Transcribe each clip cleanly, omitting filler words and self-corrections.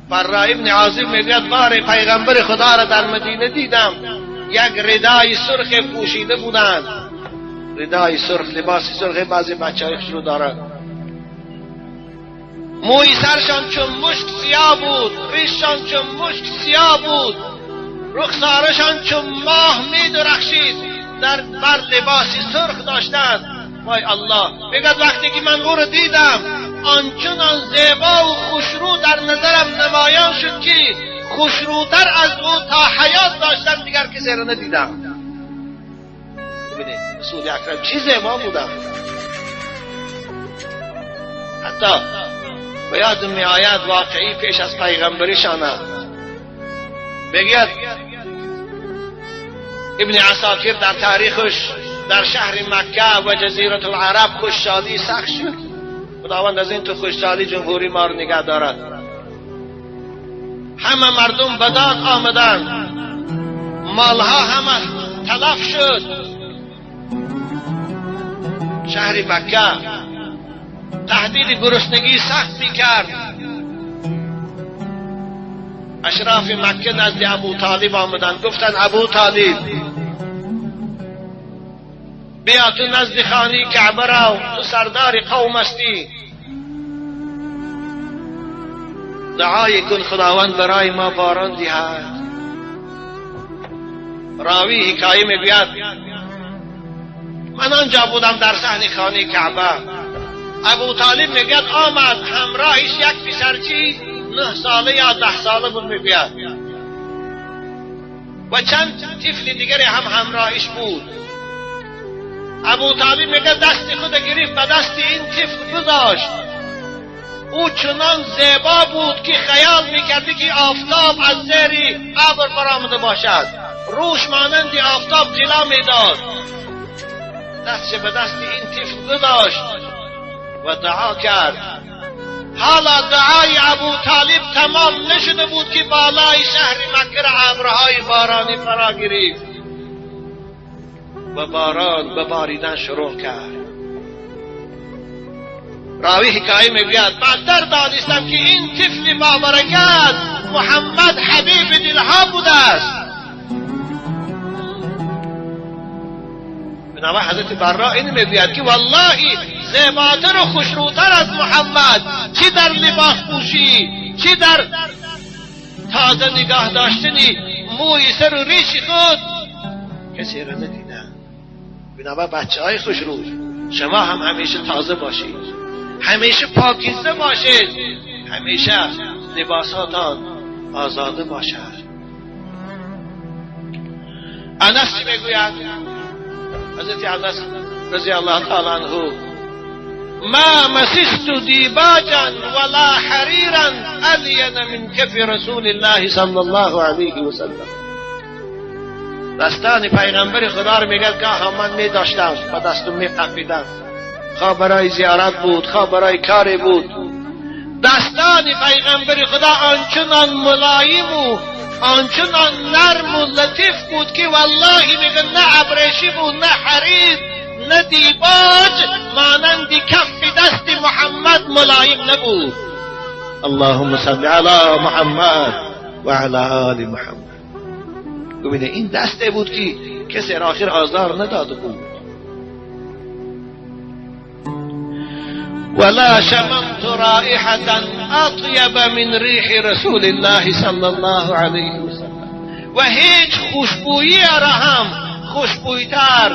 برا ابن عازب میگوید بار پیغمبر خدا را در مدینه دیدم، یک ردای سرخ پوشیده بودند. ردای سرخ، لباس سرخ بعضی بچه های رو دارند. موی سرشان چون مشک سیاه بود، ریششان چون مشک سیاه بود، رخسارشان چون ماه می درخشید، در بر لباسی سرخ داشتند. وای الله، میگد وقتی که من او رو دیدم آنچنان زیبا و خوشرو در نظرم نمایان شد که خوشروتر از او تا حیات داشتم دیگر کسی را ندیدم. ببینید رسول اکرم چی زیبا بودم. حتی به یادم می آید واقعی پیش از پیغمبریشانه. بگید ابن عساکر در تاریخش در شهر مکه و جزیره العرب خوشحالی سخت شد. خداوند از این تو خوشحالی جمهوری ما رو نگه دارد. همه مردم به داد آمدند، مالها همه تلف شد. شهر مکه تهدید گرسنگی سخت میکرد. اشراف مکه نزد ابو طالب آمدند، گفتند ابو طالب بیا تو نزد خانه کعبه رو، تو سردار قوم هستی، دعای کن خداوند برای ما باران دهد. راوی حکایه میگوید من آنجا بودم در صحن خانه کعبه. ابو طالب میگوید آمد همراهش یک پسرچی 9 ساله یا 10 ساله بود میگوید و چند طفل دیگری هم همراهش بود. ابو طالب میگه دست خود گرفت به دست این طفل گذاشت. او چنان زیبا بود که خیال میکردی که آفتاب از زیر ابر برآمده باشد. روش مانند آفتاب جلا میداد. دستش به دست این طفل گذاشت و دعا کرد. حالا دعای ابو طالب تمام نشده بود که بالای شهر مکه را ابرهای بارانی فرا گرفت و باران به باریدن شروع کرد. راوی حکایه میگوید بعدتر دانستم که این طفل با برکت محمد حبیب دلها بوده است. بنابر حضرت برا این میگوید که والله زیباتر و خوشروتر از محمد، چی در لباس پوشی، چی در تازه نگاه داشتنی موی سر و ریش خود، کسی را ندیدم. بنابر بچه های خوشرو شما هم همیشه تازه باشید، همیشه پاکیزه باشید، همیشه لباساتان آزاده باشد. انس چی میگوید؟ حضرت انس رضی الله تعالی عنه ما مسست دیباجا ولا حریرا الین من کف رسول الله صلی الله علیه وسلم. دستان پیغمبر خدا رو میگه که من می داشتم و دستم می قپیدم، خواه برای زیارت بود، خواه برای کاری بود. دستان پیغمبر خدا آنچنان ملایم و آنچنان نرم و لطیف بود که والله میگه نه ابریشم بود، نه حریر، نه دیباج، مانند کف دست محمد ملایم نبود. اللهم صل علی محمد و علی آل محمد. ببینه این دسته بود که کسی را آخر آزار نداده بود. ولا شممت رائحة اطیب من ریح رسول الله صلی الله علیه وسلم. و هیچ خوشبویی را هم خوشبویتر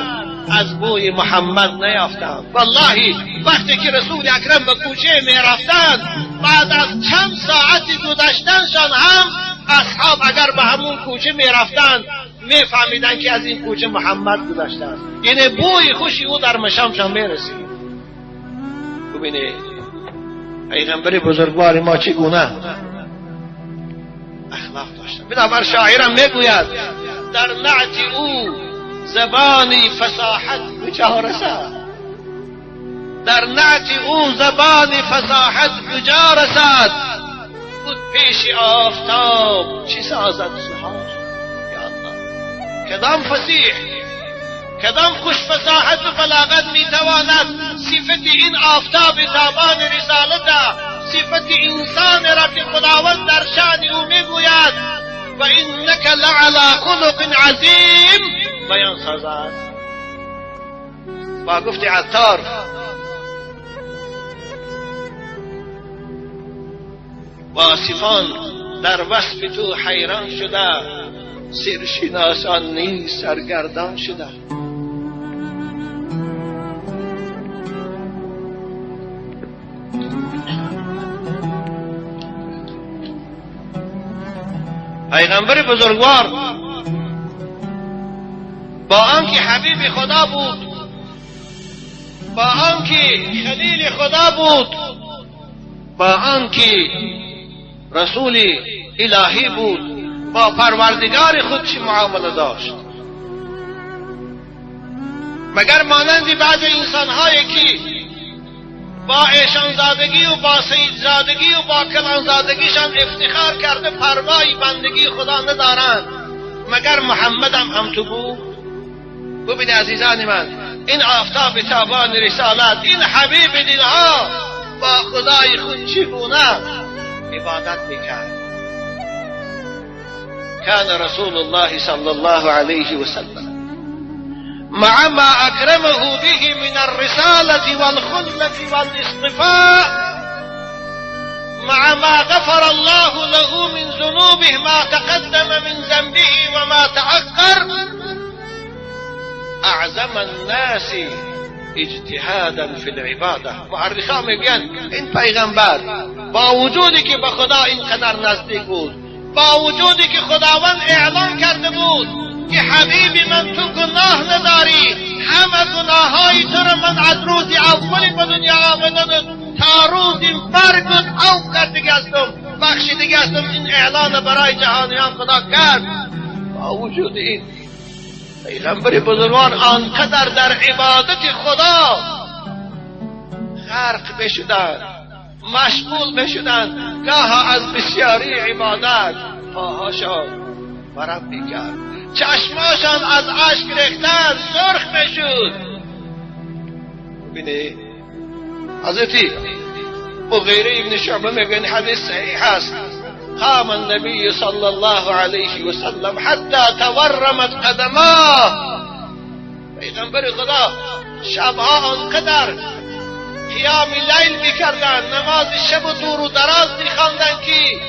از بوی محمد نیافتم. والله وقتی که رسول اکرم به کوچه می رفتند، بعد از چند ساعت گذشتنشان هم اصحاب اگر به همون کوچه می رفتند می فهمیدند که از این کوچه محمد گذشته است. یعنی بوی خوشی او در مشامشان می رسید. ببینید پیغمبر بزرگوار ما چگونه اخلاق داشتن. بنابر شاعرم میگوید در نعت او زبانی فصاحت کجا رسد، در نعت او زبان فصاحت کجا رسد، بود پیش آفتاب چی سازد سحار. یا الله، کدام فصیح، کدام خوش فصاحت و بلاغت میتواند صفت این آفتاب تابان رسالت، صفت انسان را که خداوند در شأن عظیم بیان سازد. با گفت عطار واصفان در وصف تو حیران شده، سرشناسان نیز سرگردان شده. پیغمبر بزرگوار با آنکه حبیب خدا بود، با آنکه خلیل خدا بود، با آنکه رسول الهی بود، با پروردگار خود چه معامله داشت؟ مگر مانند بعض انسانهایی که با ایشانزادگی و با سیدزادگی و با کلانزادگیشان افتخار کرده پروای بندگی خدا ندارند، مگر محمد هم تو بود؟ ببین عزیزان من، این آفتاب تابان رسالت، این حبیب دلها با خدای خود چگونه عبادت میکرد؟ كان رسول الله صلى الله عليه وسلم مع ما أكرمه به من الرسالة والخلة والاصطفاء، مع ما غفر الله له من ذنوبه ما تقدم من ذنبه وما تأخر، أعظم الناس اجتهادا في العبادة. مؤرخان میگن این پیغمبر با وجودی که به خدا اینقدر نزدیک بود، با وجودی که خداوند اعلان کرده بود که حبیب من تو گناه نداری، همه گناههای تو رو من از روز اول به دنیا آمدن تا روز مرگت عفو کرده هستم، بخشیده هستم، این اعلان برای جهانیان خدا کرد. با وجود این پیغمبر بزرگوار آنقدر در عبادت خدا غرق بشدند، مشغول بشدند، گاه از بسیاری عبادت پاهاشان ورم میکرد، چشماشان از اشک ریختن سرخ میشد. ببینید حضرت مغیره ابن شعبه میگن حدیث صحیح است، قام النبي صلى الله عليه وسلم حتى تورمت قدماه. پیغمبر خدا شبها آنقدر قیام لیل میکردند، نماز شب و دور و دراز میخواندند که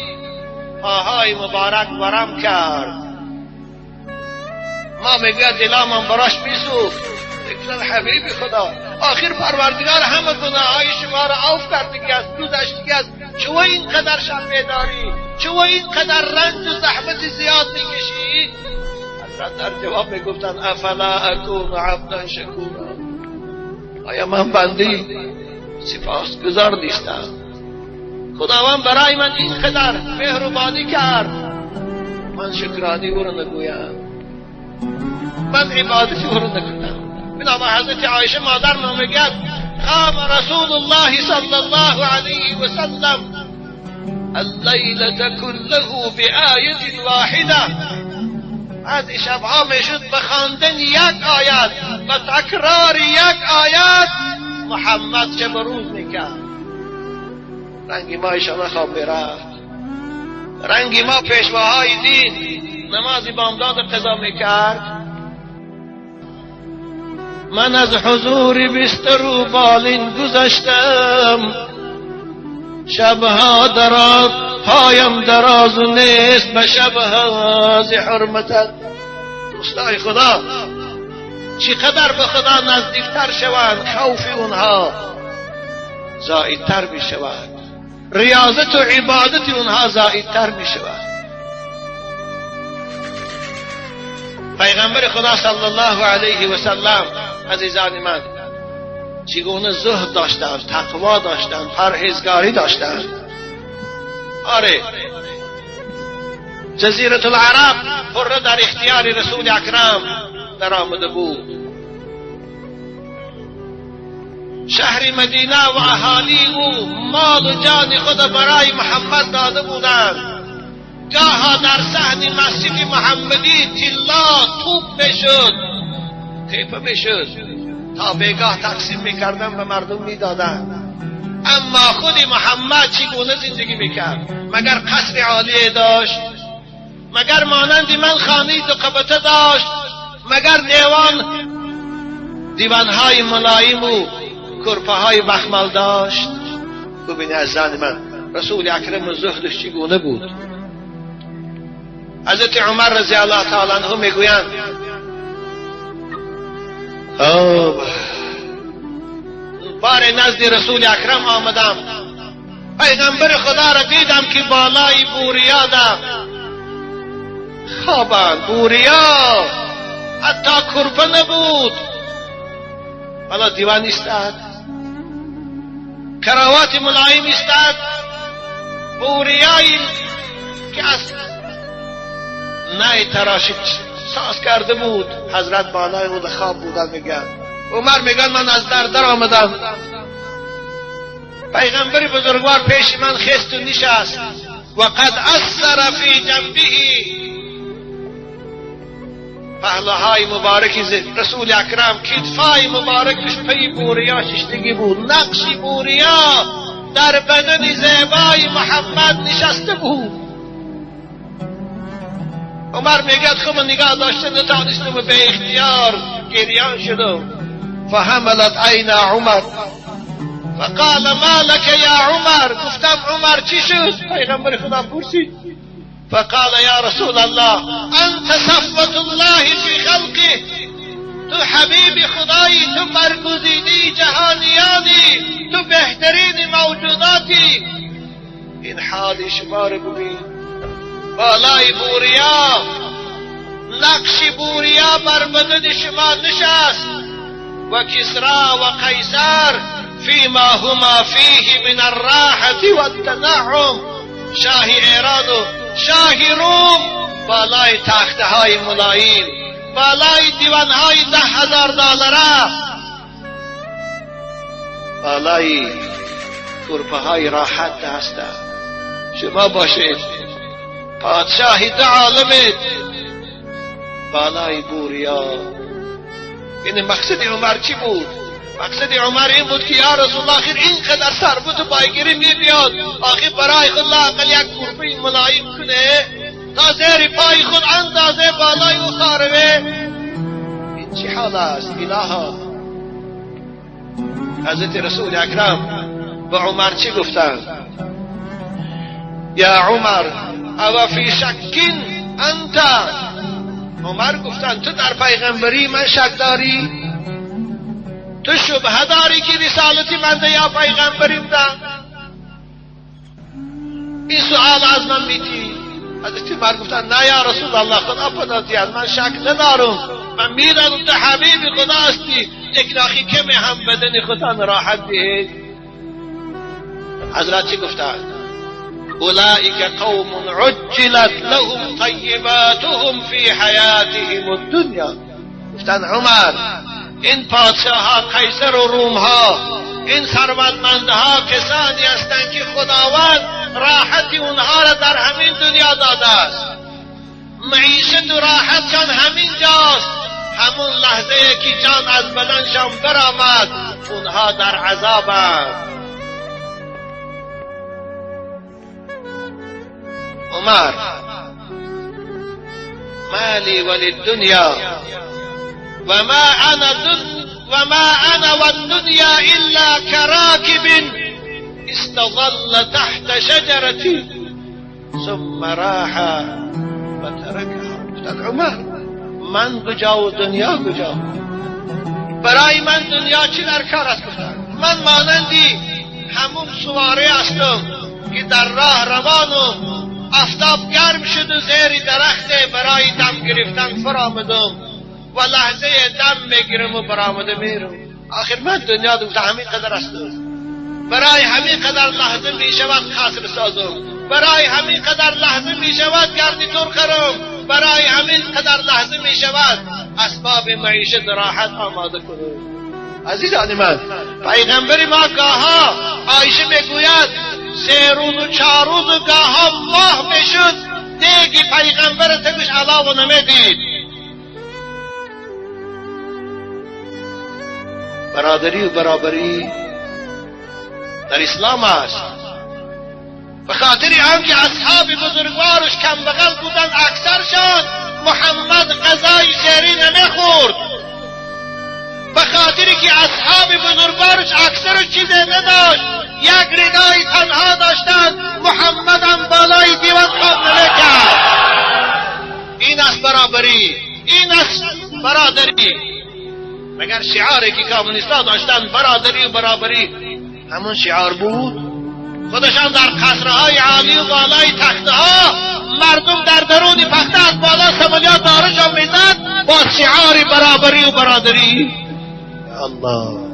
پاهای مبارک ورم کرد. ما میگوید دلامم براش میسوخت، میگفتن حبیب خدا آخر پروردگار همه گناههای شما را عفو کرده است، گذشته است، چون اینقدر شب بیداری، چون اینقدر رنج و زحمت زیاد میکشی؟ حضرت در جواب میگفتن افلا اکون عبدا شکورا، آیا من بندی سپاسگزار نیستم؟ خداوند برای من اینقدر مهربانی کرد، من شکرانی او را نگویم، من عبادت او را نکنم. بنابر حضرت عایشه مادر ما میگد قام رسول الله صلی الله علیه و سلم اللیلة كله بآیة واحدة. از شبها میشد به خواندن یک آیت، به تکرار یک آیت محمد شب روز میکرد. رنگ ما ایشان خواب میرفت، رنگ ما پیشواهای دین نماز بامداد قضا میکرد. من از حضور بستر و بالین گذشتم، شبها دراز پایم دراز نیست به شبها ز حرمتت. دوستای خدا چقدر به خدا نزدیکتر شوند خوف اونها زائدتر می شود، ریاضت و عبادت اونها زائدتر می شود. پیغمبر خدا صلی الله علیه و سلم عزیزان من چگونه زهد داشتند، تقوا داشتند، پرهیزگاری داشتند. آره جزیره العرب پره در اختیار رسول اکرم در آمده بود. شهر مدینه و اهالی او مال و جان خود برای محمد داده بودند. گاها در صحن مسجد محمدی طلا توپ میشد، تیپه میشد، تا بیگاه تقسیم میکردن و مردم میدادند. اما خود محمد چگونه زندگی میکرد؟ مگر قصر عالیه داشت؟ مگر مانند من خانه دو قبطه داشت؟ مگر دیوانهای ملایم و کرپه های مخمل داشت؟ ببینید عزیزان من، رسول اکرم زهدش چگونه بود. حضرت عمر رضی الله تعالی عنه میگویند بار نزد رسول اکرم آمدم، پیغمبر خدا را دیدم که بالای بوریا ده خوابند. بوریا حتی کرپه نبود، بالا دیوان ایستاد، کراوات ملایم ایستاد، بوریایی که از نای تراشی ساز کرده بود، حضرت بالای او خواب بودن. میگن عمر میگن من از در آمدم، پیغمبر بزرگوار پیش من خست و نشست و قد اثر فی جنبه، پهلوهای مبارک رسول اکرم، کتفای مبارکش پی بوریا ششتگی بود، نقش بوریا در بدن زیبای محمد نشسته بود. عمر میگد خب نگاه داشته نتانستم و به اختیار گریان شدم. فحملت عین عمر فقال ما لك یا عمر، گفتم عمر چی شد؟ پیغمبر خدا پرسید. فقال یا رسول الله انت صفوة الله فی خلقه، تو حبیب خدایی، تو برگزیده جهانیانی، تو بهترین موجوداتی. این حال شما رو ببین، بالای بوریا نقش بوریا بر بدن شما نشست. و کسرا و قیصر فيما هما فيه من الراحة والتنعم، شاه ایران و شاه روم بالای تخته های ملایم، بالای دیوان های 10,000 دلاره، بالای کرپه های راحت هستند. شما باشید پادشاه دو عالمت بالای بوریا. این مقصد عمر چی بود؟ مقصد عمر این بود که یا رسول الله آخر اینقدر ثروت و بایگیری می بیاد، آخر برای خود لااقل یک کرپه ملایم کنه تا زیر پای خود اندازه بالای او خاربه. این چی حال است الها؟ حضرت رسول اکرم به عمر چی گفتند؟ یا عمر او فی شک انت؟ عمر گفتند تو در پیغمبری من شک داری؟ تو شبهه داری که رسالتی من ده یا پیغمبریم ده؟ این سؤال از من میتی؟ حضرت عمر گفتند نه یا رسول الله، خدا پناه دهد، من شک ندارم، من میدانم تو حبیب خدا هستی، لیکن آخی کمی هم بدن خدا راحت دهید. حضرت چی گفتند؟ اولئک قوم عجلت لهم طیباتهم فی حیاتهم الدنیا. گفتند عمر این پادشاه ها، قیصر و روم ها، این ثروتمندها کسانی هستند که خداوند راحت اونها را در همین دنیا داده است، معیشت و راحتشان همین جاست. همون لحظه که جان از بدنشان برآمد اونها در عذابند. عمر مالی وللدنیا وما انا والدنيا الا كراكب استظل تحت شجرة ثم راح وتركها. گفتند عمر من کجا و دنیا کجا؟ برای من دنیا چی در کار است؟ گفتند من مانندی همون سواره هستم که در راه روانم، آفتاب گرم شد و زیر درخت برای دم گرفتن فرآمدم و لحظه دم میگیرم و برآمده میرم. آخر من دنیا گفته همین قدر است، برای همین قدر لحظه میشود قصر سازم، برای همین قدر لحظه میشود گردیتور خرم، برای همین قدر لحظه میشود اسباب معیشت راحت آماده کنم. عزیزان من، پیغمبر ما گاها عایشه میگوید 3 روز و 4 روز و گاها ماه میشد دیگه پیغمبر تگوش علاوه نمیدید. برادری و برابری در اسلام است. به خاطر آنکه اصحاب بزرگوارش کم بغل بودند، اکثر یک ردای تنها داشتند، محمد هم بالای دیوان خواب نمیکرد. این است برابری، این است برادری. مگر شعاری که کمونیست‌ها داشتند برادری و برابری همون شعار بود؟ خودشان در قصرهای عالی و بالای تختها، مردم در درون پخته از بالا سمالیات دارشان میزد با شعار برابری و برادری. الله،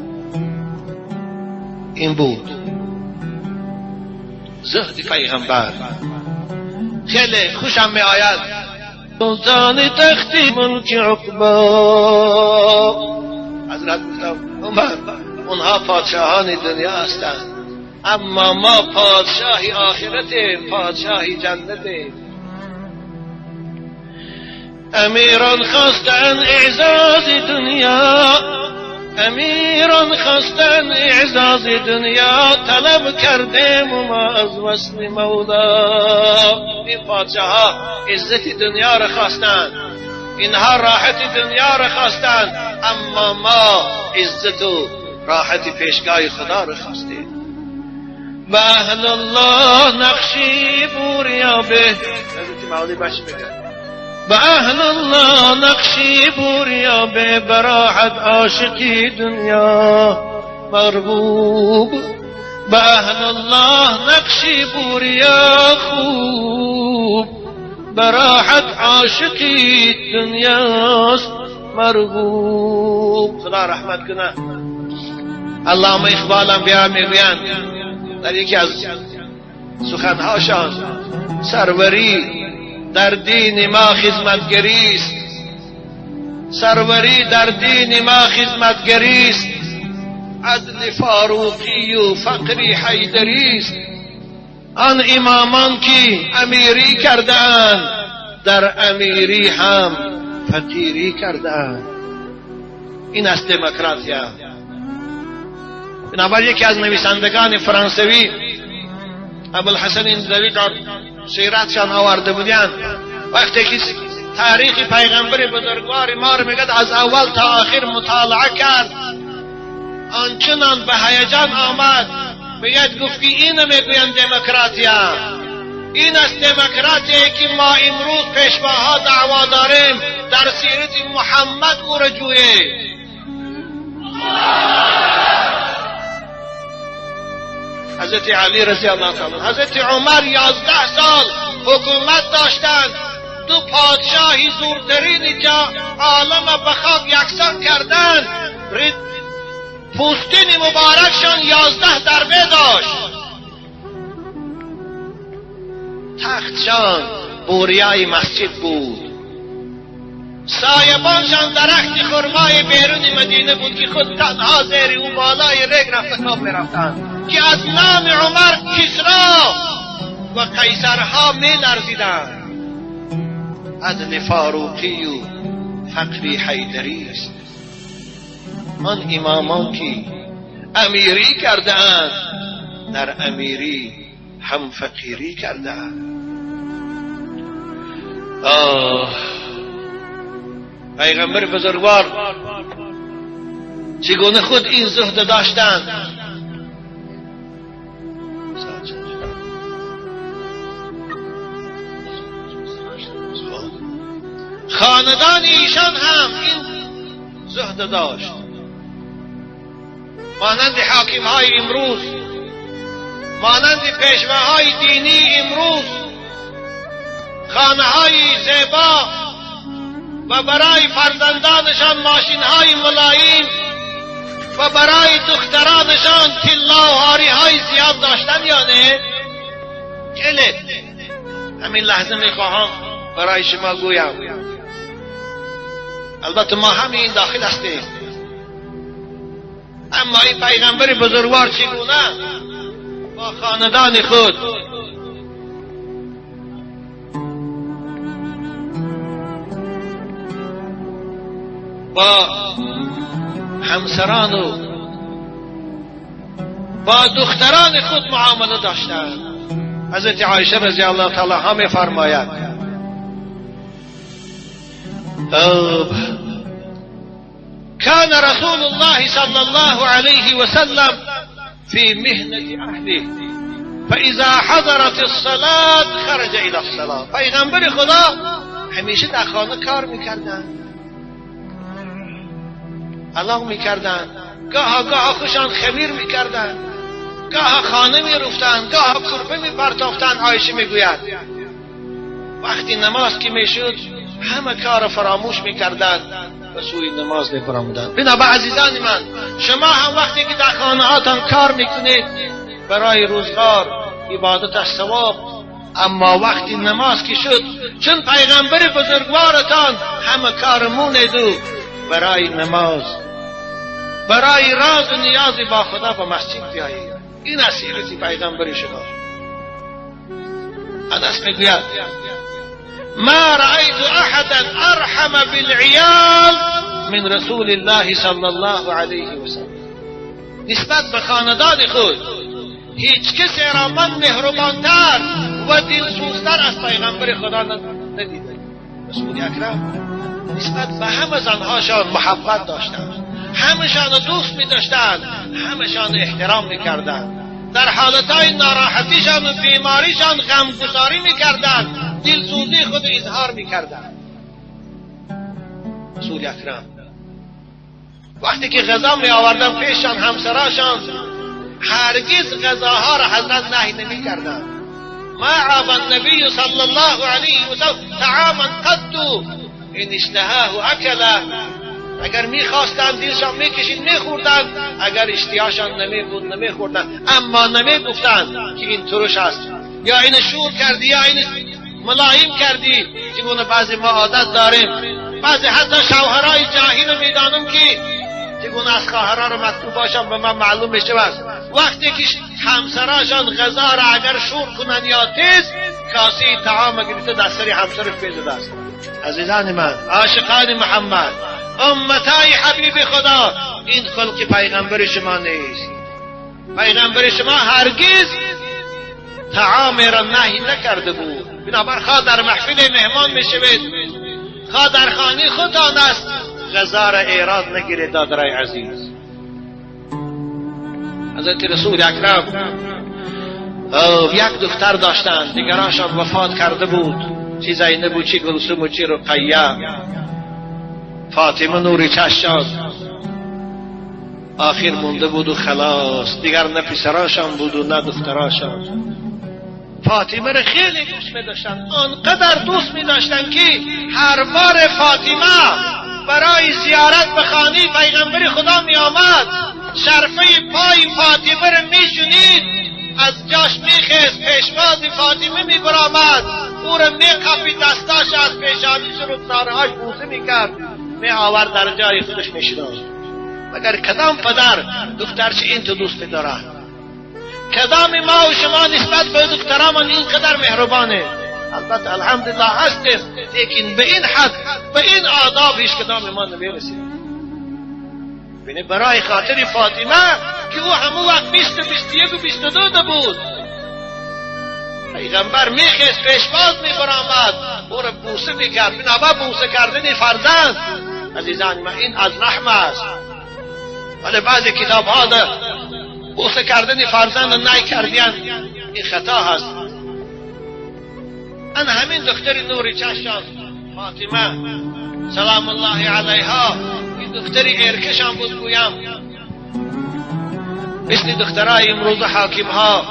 این بود زهد پیغمبر. خیلی خوشم می آید. سلطان تخت ملک عقبا. حضرت گفتم عمر، اونها پادشاهان دنیا هستند، اما ما پادشاهی آخرتیم، پادشاهی جنتیم. امیران خواستن اعزاز دنیا، امیران خواستن اعزاز دنیا، طلب کردیم و ما از وصل مولا. این پادشاه ها عزت دنیا را خواستند، اینها راحت دنیا را خواستند، اما ما عزت و راحت پیشگاه خدا را خواستیم. به اهل الله نقشی بوریا به، حضرت معالی بچ میگه به اهل الله نقشی بوریا به، براحت عاشقی دنیا مرغوب. به اهل الله نقشی بوریا خوب، براحت عاشقی دنیاست مرغوب. خدا رحمت کنه علامه اقبالم بیا میگویند در یکی از سخنهاشان، سروری در دین ما خدمتگری است، سروری در دین ما خدمتگری است، عدل فاروقی و فقری حیدری است. آن امامان که امیری کردند، در امیری هم فقیری کردند. این است دموکراتیا. بنابراین یکی از نویسندگان فرانسوی ابوالحسن اندوی در سیرتشان آورده بودند، وقتی که تاریخ پیغمبر بزرگوار ما رو میگد از اول تا آخر مطالعه کرد، آنچنان به هیجان آمد، میگد گفت که اینو میگویند دموکراتیا. این است دموکراتیایی که ما امروز پیشواها دعوا داریم، در سیرت محمد او را جوییم. حضرت علی رضی الله تعالی، حضرت عمر 11 سال حکومت داشتند، دو پادشاهی زورترین جا عالم به خاک یکسان کردند. پوستین مبارکشان 11 ضربه داشت. تختشان بوریای مسجد بود، سایبانشان درخت خرمای بیرون مدینه بود که خود تنها زیر او بالای ریگ رفته خواب میرفتند، که از نام عمر کسرا و قیصرها می لرزیدند. عدل فاروقی و فقری حیدری است. آن امامان که امیری کرده اند، در امیری هم فقیری کرده اند. آه، پیغمبر بزرگوار چگونه خود این زهد داشتند. خاندان ایشان هم این زهد داشت، مانند حاکم های امروز، مانند پیشواهای دینی امروز، خانه های زیبا و برای فرزندانشان ماشین های ملایم و برای دخترانشان طلا و هاری های زیاد داشتن یا نه؟ خیلی همین لحظه میخواهم برای شما گویم، البته ما همین داخل هستیم، اما این پیغمبر بزرگوار چگونه با خاندان خود با همسران و با دختران خود معامله داشتند. حضرت عایشه رضی الله تعالی عنها می‌فرماید كان رسول الله صلى الله عليه وسلم في مهنة أهله فإذا حضرت الصلاة خرج إلى الصلاة. پیغمبر خدا همیشه در خانه کار میکردن، علاق میکردن، گاه گاه خوشان خمیر میکردن، گاه خانه میرفتن، گاه کرپه میپرتافتن. عایشه میگوید وقتی نماز که میشد همه کار فراموش میکردن و سوی نماز میبرآمدند. بنابر عزیزان من، شما هم وقتی که در خانه هاتان کار میکنید برای روزگار عبادت از ثواب، اما وقتی نماز که شد چون پیغمبر بزرگوارتان همه کار مونید و برای نماز، برای راز و نیاز با خدا به مسجد بیایید. این سیرت پیغمبر شما. انس میگوید ما رأيت أحدا أرحم بالعيال من رسول الله صلى الله عليه وسلم. نسبت به خاندان خود هیچ کسی را من مهربانتر و دلسوزتر از پیغمبر خدا ندیدم. رسول اکرم نسبت به همه زنهاشان محبت داشتند، همشان دوست می داشتند، همشان احترام می کردند، در حالتهای ناراحتیشان و بیماریشان غمگساری می کردند، دلسوزی خود اظهار می کردند. رسول اکرم وقتی که غذا می آوردن پیشان همسراشان، هرگز غذاها را حضرت نهی نمی کردند. ما عاب النبی صلی الله علیه و سلم طعاما قط ان اشتهاه اکله. اگر میخواستند دلشان میکشید میخوردند، اگر اشتیاشان نمیبود نمیخوردند، اما نمیگفتند که این ترش است یا این شور کردی یا این ملایم کردی. چگونه بعضی ما عادت داریم، بعضی حتی شوهرای جاهل میدانم که چگونه از خواهرها رو مطلوب باشم به من معلوم میشود. وقتی که همسراشان غذا را اگر شور کنند یا تیز، کاسه طعام گرفته در سر همسرش پیزده است. عزیزان من، عاشقان محمد، امتای حبیب خدا، این خلق پیغمبر شما نیست. پیغمبر شما هرگز طعام را نهی نکرده بود. بنابر خواه در محفل مهمان میشوید، خواه در خانه خودتان است، غذا را ایراد نگیرید. دادرای عزیز، حضرت رسول اکرم یک دختر داشتند، دیگرانشان وفات کرده بود، چی زینب و چی گلسوم و چی رقیه، فاطمه نوری چشم آخر مونده بود و خلاص، دیگر نه پسراشان بود و نه دختراشان. فاطمه را خیلی دوست می داشتن، آنقدر دوست می داشتن که هر بار فاطمه برای زیارت به خانه پیغمبر خدا می آمد، شرفه پای فاطمه را می شنید، از جاش می خیست، پیشواز فاطمه می برآمد، او را می قپید، دستاش از پیشانیش رخسارهاش بوسه می کرد، می آورد در جای خودش می شناخت. مگر کدام پدر دخترش این تو دوست دارد؟ کدام ما و شما نسبت به دخترمان اینقدر مهربانه؟ البته الحمدلله هستیم، لیکن به این حد، به این آداب هیچ کدام ما نمیرسیم. ببینید برای خاطر فاطمه که او همون وقت 20 و 21 و 22 بود، پیغمبر میخست، پیشواز میبرآمد، او را بوسه میکرد. بنابر بوسه کردن فرزند عزیزان من این از رحم است. ولی بعضی کتاب ها بوسه کردن فرزند نهی کردین، این خطا هست. من همین دختر نوری چشم فاطمه سلام الله علیها، این دختر ارکشم بود گویم، مثل دخترای امروز حاکم ها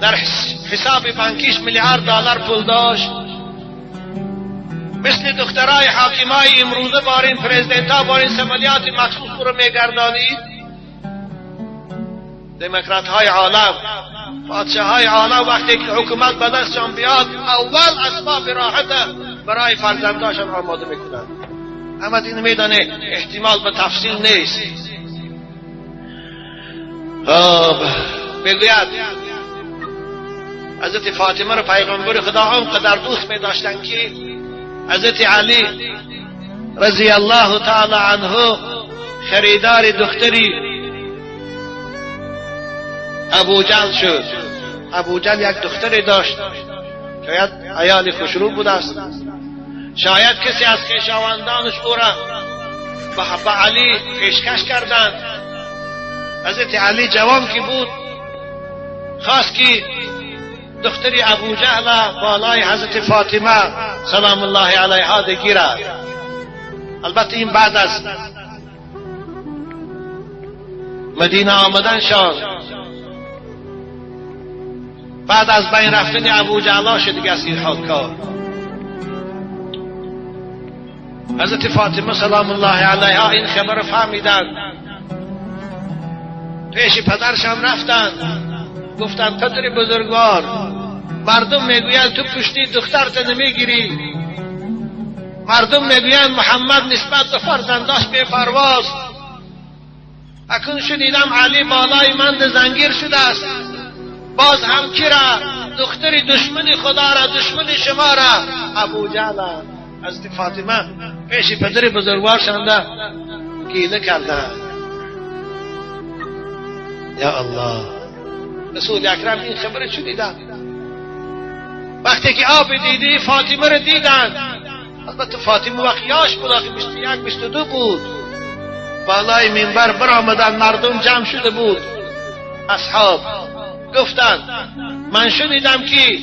در حساب بانکیش میلیارد دلار پول داشت، مثل دخترای حاکمای امروزه بارین پرزیدنت ها بارین سمالیات مخصوص رو میگردانید. دموکرات های عالم، پادشاه های عالم وقتی که حکومت به دستشان بیاد، اول اسباب راحت برای فرزنداشان آماده میکنند. اما این میدانه احتمال به تفصیل نیست. بگوید حضرت فاطمه رو پیغمبر خدا آنقدر دوست می داشتن که حضرت علی رضی الله تعالی عنه خریدار دختری ابوجهل شد. ابوجهل یک دختری داشت، شاید عیال خوشرو بود است، شاید کسی از خویشاوندانش او را به علی پیشکش کردند. حضرت علی جوان که بود خواست که دختر ابو جهل بالای حضرت فاطمه سلام الله علیها بگیرد. البته این بعد از مدینه آمدن شان، بعد از بین رفتن ابو جهل شد دیگه از این کار. حضرت فاطمه سلام الله علیها این خبر فهمیدند، پیش پدرشان رفتند، گفتند پدر بزرگوار، مردم میگویند تو پشتی دخترت نمیگیری، مردم میگویند محمد نسبت به فرزنداش بی‌پرواست، اکنون شنیدم علی بالای من زنگیر شده است، باز هم کی را؟ دختر دشمن خدا را، دشمن شما را، ابو جهل. حضرت فاطمه پیش پدر بزرگوار شانده گیله کرده. یا الله، رسول اکرم این خبر شنیدن، وقتی که آب دیده فاطمه را دیدن، البته فاطمه وقت یاش بود، آخه 21 22 بود، بالای منبر برآمدن، مردم جمع شده بود، اصحاب گفتند من شنیدم که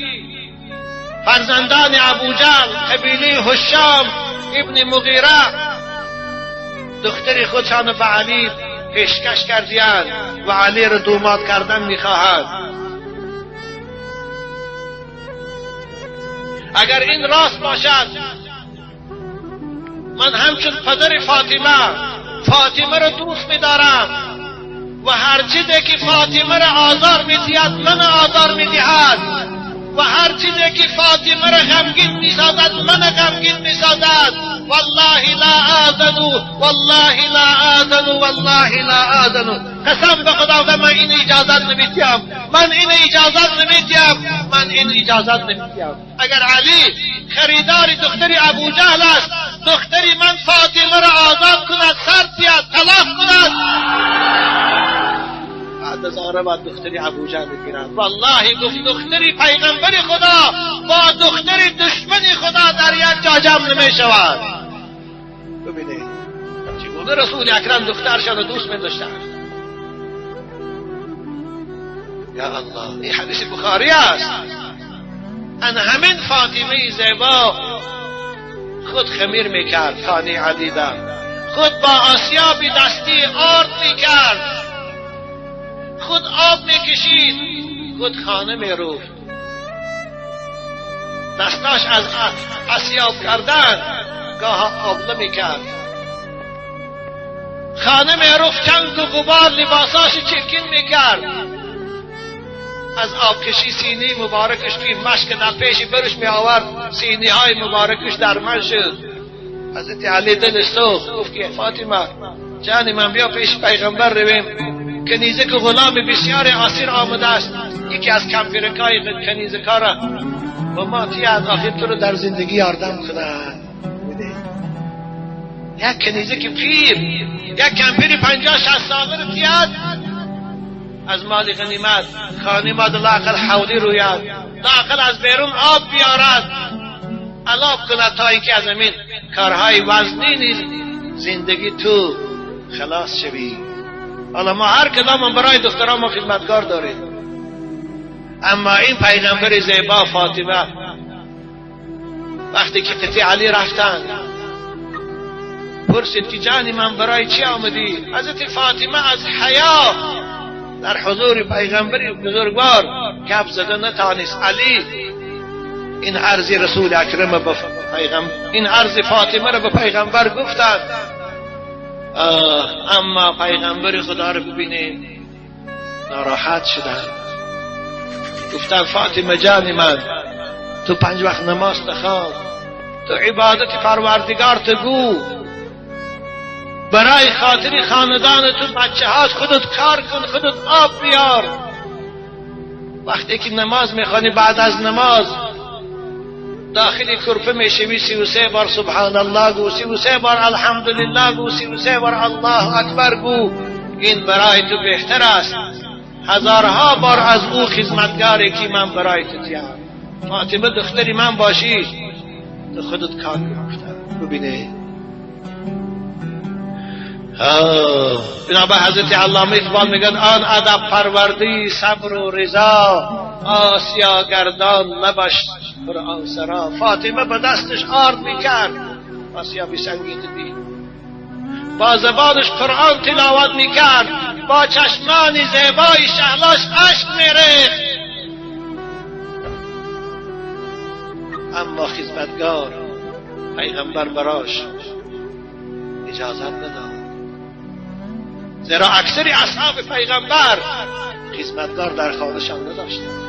فرزندان ابوجهل قبیله هشام ابن مغیره دختر خودشان به علی پیشکش کردیند و علی را دوماد کردن میخواهند. اگر این راست باشد من همچون پدر فاطمه، فاطمه را دوست میدارم و هر چیزی که فاطمه را آزار میدهد من آزار میدهد و هر چیزی که فاطمه را غمگین میسازد من غمگین میسازد. والله لا آذن، والله لا آذن، والله لا آذن. قسم به خدا من این اجازت نمیدیم، من این اجازت نمیدیم، من این اجازت نمیدیم. اگر علی خریدار دختر ابوجهل است، دختر من فاطمه را آزاد کند، سر بیاد، طلاق کند، بعد از آن باید دختر ابوجهل بگیرد. والله گفت دختر پیغمبر خدا با دختر دشمن خدا در یک جا جمع نمی شود. ببینید چگونه رسول اکرم دخترشان را دوست می داشتند. یا الله، این حدیث بخاری است. ان همین فاطمه زیبا خود خمیر میکرد خانه علی ده، خود با آسیاب دستی آرد میکرد، خود آب میکشید، خود خانه میروفت. دستاش از آسیاب کردن گاه آبله میکرد، خانه میروفت، چنگ و غبار لباساش چرکین میکرد. از آبکشی سینی مبارکش که مشک در پیش برش می آورد، سینی های مبارکش در من شد. حضرت علی دلش سوخت، گفت که فاطمه جان من بیا پیش پیغمبر رویم، کنیزک غلام بسیار اسیر آمده است، یکی از کمپیرکای کنیزکا را با ما تیاد، آخر تو رو در زندگی یاردم کند. یک کنیزک پیر، یک کمپیر 50-60 ساله رو تیاد از مال غنیمت، خانه ما لااقل حولی روید، لااقل از بیرون آب بیارد، علاب کند تا اینکه از همین کارهای وزنی زندگی تو خلاص شوی. حالا ما هر کدام برای دختران ما خدمتکار داریم، اما این پیغمبر زیبا فاطمه وقتی که قطع علی رفتند پرسید که جانی من برای چی آمدی؟ حضرت فاطمه از حیا در حضور پیغمبر بزرگوار گپ زده نتانست. علی این عرض رسول اکرم به پیغمبر، این عرض فاطمه را به پیغمبر گفتند. اما پیغمبر خدا را ببینید ناراحت شدند، گفتند فاطمه جان من تو 5 وقت نماز نخوان، تو عبادت پروردگار تو گو، برای خاطر خاندان تو بچه هات خودت کار کن، خودت آب بیار. وقتی که نماز میخوانی بعد از نماز داخل کرپه میشوی، 33 بار سبحان الله گو، 33 بار الحمدلله گو، 33 بار الله اکبر گو، این برای تو بهتر است هزارها بار از او خدمتگاری که من برای تو تیم. فاطمه دختری من باشی تو خودت کار کن. ببینه بنابر حضرت علامه اقبال میگن آن ادب پروردی صبر و رضا، آسیا گردان مباش قرآن سرا. فاطمه به دستش آرد میکرد، آسیا بیسنگی دید، با زبانش قرآن تلاوت میکرد، با چشمان زیبای شهلاش اشک میریخت، اما خدمتگار پیغمبر براش اجازت نداد، زیرا اکثر اصحاب پیغمبر خدمتگار در خانه‌شان نداشتند.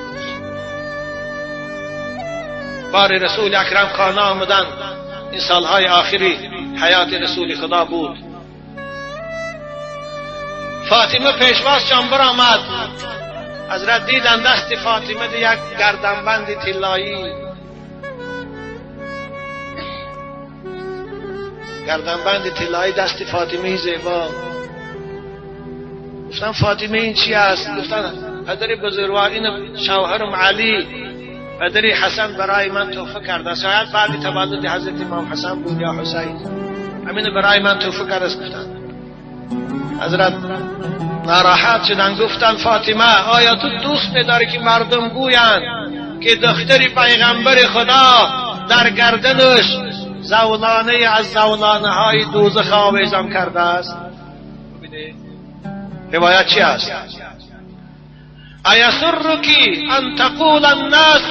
بار رسول اکرم خانه آمدند، این سالهای آخری حیات رسول خدا بود. فاطمه پیشوازشان برآمد. حضرت دیدن دست فاطمه یک گردنبند طلایی، گردنبند طلایی دست فاطمه زیبا. گفتن فاطمه این چی است؟ گفتن پدر بزرگوار این شوهرم علی پدر حسن برای من تحفه کرده است، شاید بعد تولد حضرت امام حسن بود یا حسین، همین برای من تحفه کرده است. گفتن حضرت ناراحت شدن، گفتن فاطمه آیا تو دوست می‌داری که مردم گویند که دختر پیغمبر خدا در گردنش زولانه از زولانه های دوزخ آویزان کرده است؟ روایت چی است؟ ایسرک ان تقول الناس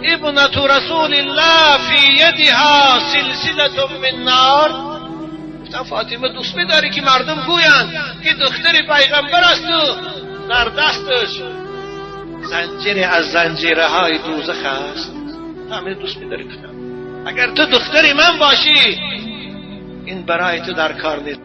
ابنة رسول الله فی یدها سلسلة من نار؟ گفتم فاطمه دوست می‌داری که مردم گویند که دختر پیغمبر است و در دستش زنجیر از زنجیره های دوزخ است؟ همه دوست می‌داری؟ گفتم اگر تو دختر من باشی این برای تو در کار نیست.